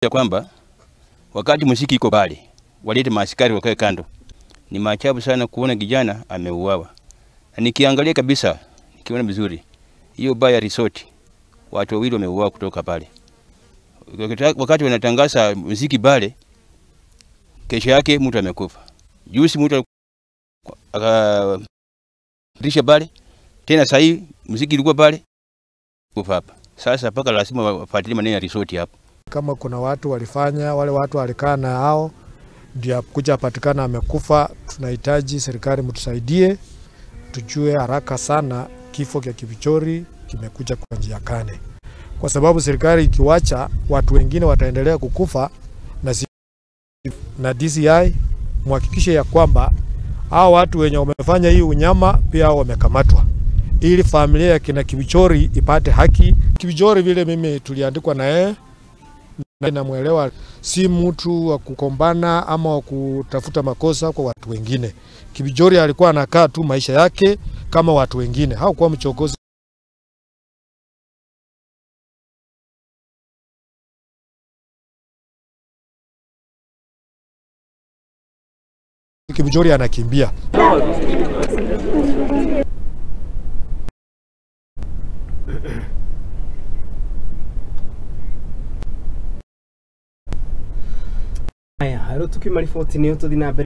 Ya kwamba wakati muziki iko pale walete maaskari wakae kando. Ni maajabu sana kuona kijana ameuawa. Na nikiangalia kabisa, nikiona vizuri, hiyo baa ya resort watu wawili wameuawa kutoka pale. Wakati wanatangaza muziki pale, kesho yake mtu amekufa. Juzi mtu akarisha pale, tena sasa hii muziki ilikuwa pale kufa hapa. Sasa paka lazima wafuatilie maneno ya resort hapo. Kama kuna watu walifanya, wale watu walikaa na hao ndio kuja patikana amekufa, tunahitaji serikali mtusaidie tujue haraka sana kifo cha Kibichori kimekuja kwa njia gani. Kwa sababu serikali ikiwacha watu wengine wataendelea kukufa, na DCI muhakikishe ya kwamba hao watu wenye wamefanya hii unyama pia wamekamatwa, ili familia ya kina Kibichori ipate haki. Kibichori vile mimi tuliandikwa na yeye namuelewa, si mtu wa kukombana ama wa kutafuta makosa kwa watu wengine. Kibichori alikuwa anakaa tu maisha yake kama watu wengine, hakuwa mchokozi. Kibichori anakimbia. Aya, rĩu tukiuma riboti nĩ tũthiĩ na mbere.